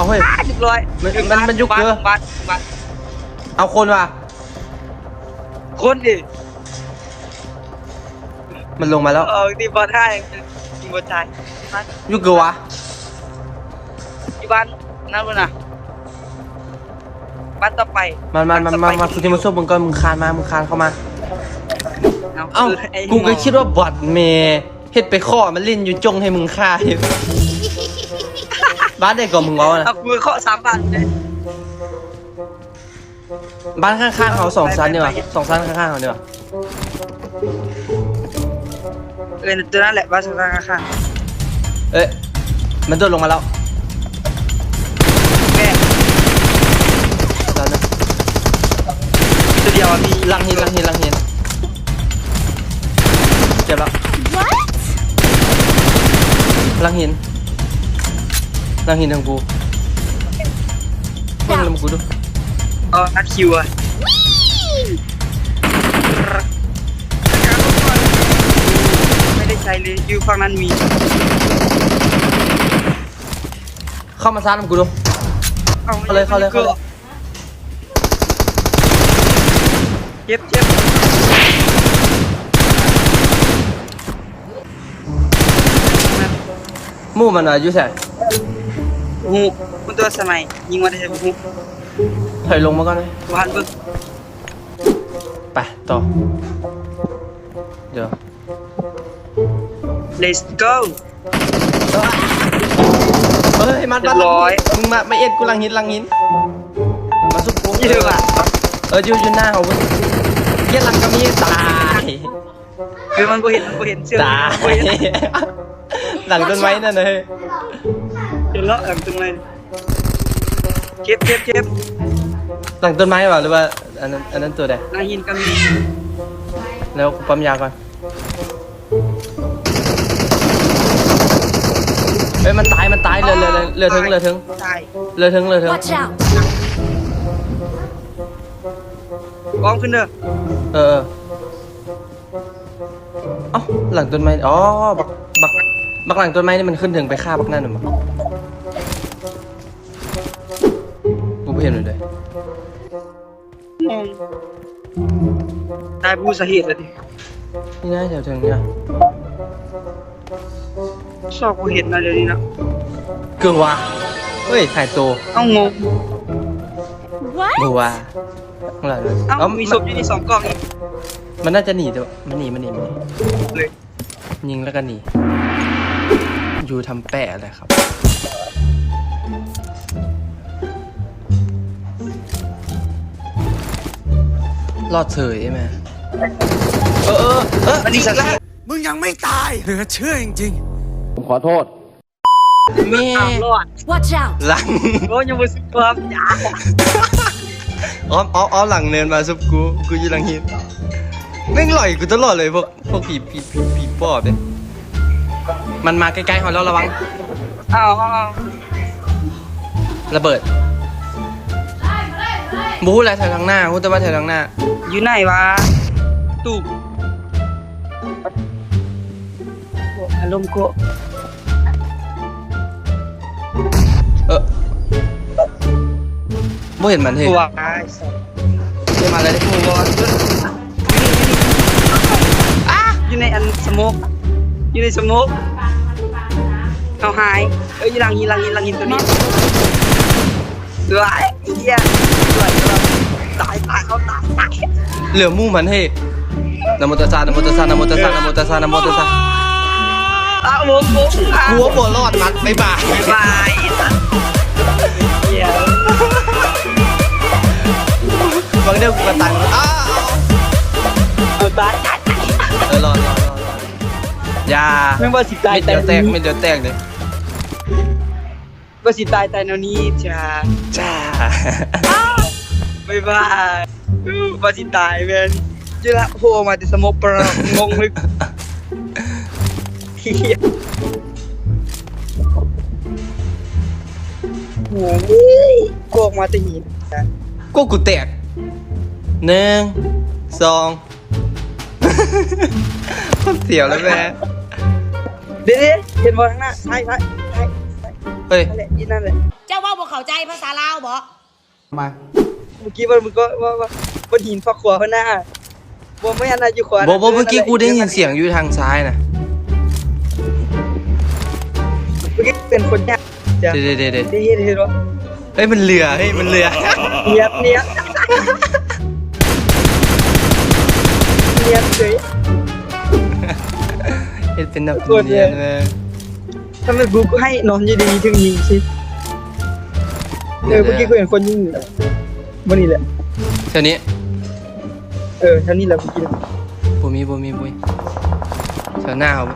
ເຮີ້ຍ ອ່າ ຮຽບຮ້ອຍ ມັນ ມັນ ມັນຢູ່ເກີ ບາດ ບາດ ບາດ ເອົາຄົນວ່າ ຄົນດິ ມັນລົງມາແລ້ວ ເອີ ທີ່ບາດ ຫາຍ ບໍ່ຕາຍ ຢູ່ເກີວະ ຢູ່ບ້ານນັ້ນພຸ້ນນະ ບ້ານຕໍ່ໄປ ມາ ມາ ມາ ມາ ມາ ກູຊິມາຊຸບມຶງກ່ອນ ມຶງຄານມາ ມຶງຄານເຂົ້າມາ ເອົ້າ ເອົ້າ ເອີ ໄອ້ ກູກໍຄິດວ່າບອດແມ່ ເຮັດໄປຂໍມາຫຼິ້ນຢູ່ຈົ່ງໃຫ້ມຶງຂ້າ ບ້ານໃດກໍມຶງເວົ້ານະ ເອົາ ກູເຄາະສາມບ້ານເດ້ ບ້ານຂ້າງໆເຮົາ ສອງຊັ້ນນີ້ຫວາ ສອງຊັ້ນຂ້າງໆເຮົານີ້ຫວາ ເອີ ຕົວນັ້ນແຫຼະ ບ້ານສອງຊັ້ນຂ້າງໆ ເອີຍ ມັນໂດດລົງມາແລ້ວ ແມ່ນ ດາວໜຶ່ງ ຕົວດຽວ ມີ ຫຼັງຫີນ ຫຼັງຫີນ ຫຼັງຫີນ ເຈັບແລ້ວ What? ຫຼັງຫີນ ຫຼັງຫີນຂອງກູ ເບິ່ງນຳກູດູ ເອີ ນັດຄິວອະ ໄມ່ໄດ້ໃຊ້ເລີຍ ຢູ່ຝັ່ງນັ້ນມີ ເຂົ້າມາຊາດນຳກູດູ ເຂົ້າເລີຍ ເຂົ້າເລີຍ ເຂົ້າເລີຍ ເຈັບ ເຈັບ ໝູ່ມັນວ່າຢູ່ໃສ? ບໍ່ຮູ້ ມັນຕົວສະໄນຍິງມາແຕ່ໃສບໍ່ຮູ້ ຖອຍລົງມາກ່ອນເວີຍ ບໍ່ທັນເບິ່ງ ໄປຕໍ່ ດຽວ Let's go ເຮີ້ຍ ມັນ ມັນ ຮຽບຮ້ອຍ ມຶງມາ ມາເອັດກູຫຼັງຫີນ ຫຼັງຫີນ ມາຊຸບກູ ເອີ ຢູ່ ຢູ່ໜ້າເຮົາເວີ້ຍ ເຮັດຫຼັງກໍມີ ຕາຍ ເອີ ມັນບໍ່ເຫັນ ມັນບໍ່ເຫັນ ເຊື່ອ ຕາຍ ບໍ່ເຫັນ ຫຼັງຕົ້ນໄມ້ນັ້ນນະ ເຫັນແລ້ວ ຫຼັງຕົ້ນໄມ້ ເຈັບ ເຈັບ ເຈັບ ຫຼັງຕົ້ນໄມ້ຫວາ ຫຼືວ່າ ອັນນັ້ນ ອັນນັ້ນຕົວໃດ? ຫຼັງຫີນກໍມີ ແລ້ວກູປ້ຳຢາກ່ອນ ເອີຍ ມັນຕາຍ ມັນຕາຍ ເຫຼືອ ເຫຼືອ ເຫຼືອເທິງ ເຫຼືອເທິງ ຕາຍ ເຫຼືອເທິງ ເຫຼືອເທິງ Watch out! ປ້ອມຂຶ້ນເດີ ເອີ ເອີ ເອົ້າ ຫຼັງຕົ້ນໄມ້ ອໍ ບັກ ບັກ ບັກຫຼັງຕົ້ນໄມ້ນີ້ມັນຂຶ້ນເທິງໄປຂ້າບັກນັ້ນແມ່ນບໍ່? ກູບໍ່ເຫັນມັນເລີຍ ງງ ຕາຍບໍ່ຮູ້ສາເຫດລະຕິ ນີ້ນະ ແຖວເທິງນີ້ນະ ຊອກບໍ່ເຫັນນະ ດຽວນີ້ນະ ເກີວ່າ ເຮີ້ຍ ຫາຍໂຕ ເອົ້າ ງົງ What? ບໍ່ວ່າ ເອົ້າ ເອົ້າ ມີສົບຢູ່ນີ້ສອງກ່ອງນີ້ ມັນໜ້າຈະໜີແຕ່ວ່າ ມັນໜີ ມັນໜີ ມັນໜີ ເລີຍ ຍິງແລ້ວກໍໜີ ຢູ່ທຳແປະແຫຼະຄັບ ລອດເສີຍແມ່ ເອີ ເອີ ເອີ ມັນໜີ ອີກແລ້ວ ມຶງຍັງໄມ່ຕາຍ ເຫຼືອເຊື່ອຈິງໆ ຜົມຂໍໂທດ ແມ່ ຕາມລອດ Watch out! ຫຼັງ ໂອ້ ຍັງບໍ່ສຸດຄວາມ ອອມ ອອມ ອອມຫຼັງເນີນມາຊຸບກູ ກູຢູ່ຫຼັງຫີນ ແມ່ງຫຼອຍກູຕະຫຼອດເລີຍ ພວກ ພວກຜີ ຜີ ຜີ ຜີປອບເດ້ ມັນມາໃກ້ໆເຮົາແລ້ວ ລະວັງ ເອົາ ເອົາ ເອົາ ລະເບີດ ບໍ່ຮູ້ແຫຼະ ແຖວທາງໜ້າ ຮູ້ແຕ່ວ່າແຖວທາງໜ້າ ຢູ່ໃນວະ ຕູບ ອາລົມໂກ ເອີ ບໍ່ເຫັນມັນເຮີ້ຍ ຕົວ ເດ ມາແລ້ວເດ ຕົວ ຢູ່ໃນອັນສະໂມກ ຢູ່ໃນສະໂມກ ເຮົາຫາຍ ເອີ ຢູ່ຫຼັງຫີນ ຫຼັງຫີນ ຫຼັງຫີນຕົວນີ້ ຕົວ ເອີຍ ຕາຍ ຕາຍ ເຂົາຕາຍ ຕາຍ ເຫຼືອໝູ່ມັນເຮີ້ຍ ນະໂມຕັດສະ ນະໂມຕັດສະ ນະໂມຕັດສະ ນະໂມຕັດສະ ນະໂມຕັດສະ ອ້າວ ວົງ ວົງ ອ້າວ ກູບໍ່ລອດມັນ ບາຍບາຍ ບາຍບາຍ ບາງເທື່ອກູກໍຕາຍ ອ້າວ ເອີ ຕາຍ ຕາຍ ເອີ ລອດ ລອດ ລອດ ຢ່າ ແມ່ນວ່າຊິຕາຍ ເມັດດຽວແຕກ ເມັດດຽວແຕກເດ້. ວ່າຊິຕາຍ ຕາຍແນວນີ້ຈ້າ ຈ້າ ບາຍບາຍ ວ່າຊິຕາຍແມ່ນ ຢູ່ລະໂຜອອກມາແຕ່ສະໂມກ ປະ ງົງເລີຍ ໂອ້ຍ ກອກມາແຕ່ຫີນ ກອກກູແຕກ ໜຶ່ງ ສອງ ໂຄດສຽວເລີຍແມ່ ເດ້ ເດ້ ເຫັນບໍ່ທາງໜ້າ ຊ້າຍ ຊ້າຍ ຊ້າຍ ເຮີ້ຍ ນັ້ນແຫຼະ ຢູ່ນັ້ນແຫຼະ ເຈົ້າເວົ້າບໍ່ເຂົ້າ ເຂົ້າໃຈພາສາລາວບໍ່? ມາ ເມື່ອກີ້ວ່າ ເມື່ອກີ້ວ່າ ວ່າ ວ່າ ວ່າຫີນຝັ່ງຂວາເພິ່ນນະ ບໍ່ແມ່ນນະ ຢູ່ຂວາ ບໍ່ ບໍ່ ເມື່ອກີ້ກູໄດ້ຍິນສຽງຢູ່ທາງຊ້າຍນະ ເມື່ອກີ້ເປັນຄົນຍາກ ເດ ເດ ເດ ເດ ເດ ເຫັນບໍ່? ເຮີ້ຍ ມັນເຫຼືອ ເຮີ້ຍ ມັນເຫຼືອ ນຽບ ນຽບ ນຽບເສີຍ ເຮັດເປັນແບບນຽນເວີຍ. ຖ້າແມ່ນກູໃຫ້ນອນຢູ່ດີໆ ຖືກຍິງຊິ ເອີ ເມື່ອກີ້ກູເຫັນຄົນຍິງຢູ່ ບໍ່ນີ້ແຫຼະ ແຖວນີ້ ເອີ ແຖວນີ້ແຫຼະ ບໍ່ມີ ບໍ່ມີ ບໍ່ມີ ແຖວໜ້າເຮົາ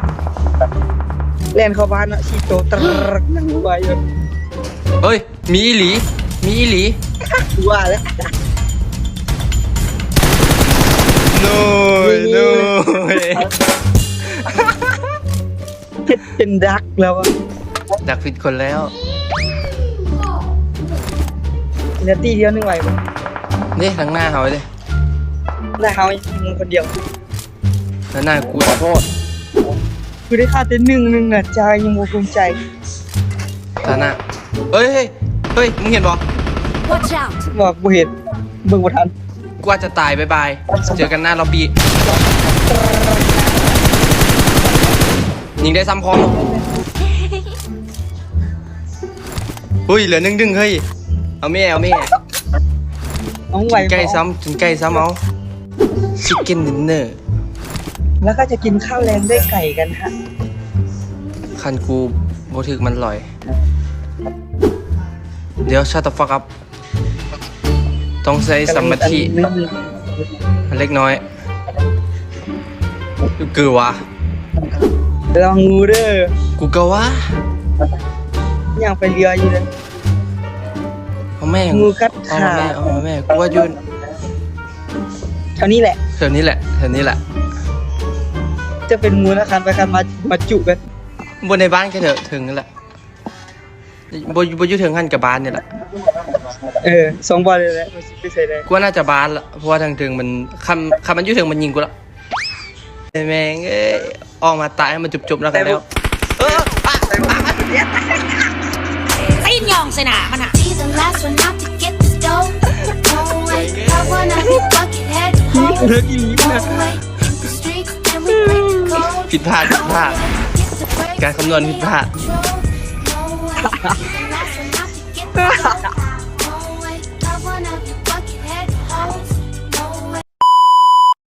ແລ່ນເຂົ້າບ້ານເນາະ ສີ່ໂຕ ຕະ ນັ່ງໄວຢູ່ ເຮີ້ຍ ມີອີ່ຫຼີ ມີອີ່ຫຼີ ວ່າແລ້ວ ໂນຍ ໂນຍ ເຮັດເປັນດັກແລ້ວອະ ດັກຜິດຄົນແລ້ວ ເຫຼືອຕີດຽວໜຶ່ງໄຫວບໍ່? ເດ້ ທາງໜ້າເຮົາເດ້ ໜ້າເຮົາຍັງຄົນດຽວ ແລ້ວໜ້າກູ ຂໍໂທດ ຄືໄດ້ຂ້າແຕ່ໜຶ່ງໜຶ່ງນະ ຈາຍັງບໍ່ພູມໃຈ ຕາໜ້າ ເຮີ້ຍ ເຮີ້ຍ ເຮີ້ຍ ມຶງເຫັນບໍ່? Watch out ວ່າບໍ່ເຫັນ ເບິ່ງບໍ່ທັນ ກວ່າຈະຕາຍ ບາຍບາຍ ເຈີກັນໜ້າລັອບບີ້ ຍິງໄດ້ຊ້ຳຄອມ ເຮີ້ຍ ເຫຼືອໜຶ່ງໜຶ່ງ ເຮີ້ຍ ເອົາແມ້ ເອົາແມ້ ເອົາໄຫວ ກິນໄກ່ຊ້ຳ ກິນໄກ່ຊ້ຳ ເອົາ Chicken Dinner แล้วก็จะกินข้าวแลงด้วยไก่กันฮะ ຄັນກູບໍ່ຖືກມັນຫຼອຍ ດຽວ shut the fuck up ຕ້ອງໃຊ້ສະມາທິເລັກນ້ອຍ ຄືວ່າ ລອງດູເດີ ກູກໍວ່າ ຍ່າງໄປເຫຼືອຢູ່ເດີ ເອົາແມ່ງ ງູກັດຂາ ເອົາແມ່ງ ເອົາແມ່ງ ກູວ່າຢູ່ ແຖວນີ້ແຫຼະ ແຖວນີ້ແຫຼະ ແຖວນີ້ແຫຼະ ຈະເປັນງູນະ ຄັນໄປຄັນມາ ມາຈຸກັນ ບໍ່ໃນບ້ານກໍເຖິງນັ້ນແຫຼະ ບໍ່ ບໍ່ຢູ່ເທິງຫັ້ນກໍບ້ານນີ້ລະ ເອີ ສອງບ່ອນນີ້ແຫຼະ ມັນຊິໄປໃສໄດ້ ກວ່າໜ້າຈະບ້ານລະ ເພາະວ່າທາງເທິງມັນ ຄັນ ຄັນມັນຢູ່ເທິງມັນຍິງກູລະ ແມ່ງເອີຍ ອອກມາຕາຍໃຫ້ມັນຈົບໆ ແລ້ວກັນແລ້ວ ເອີ ຕີນຍ່ອງໃສ່ໜ້າມັນຫັ້ນ Be the last one out to get this dough. No way, I wanna be buckethead. No way, hit the streets, then we break the code. ຜິດພາດ ຜິດພາດ ການຄຳນວນຜິດພາດ.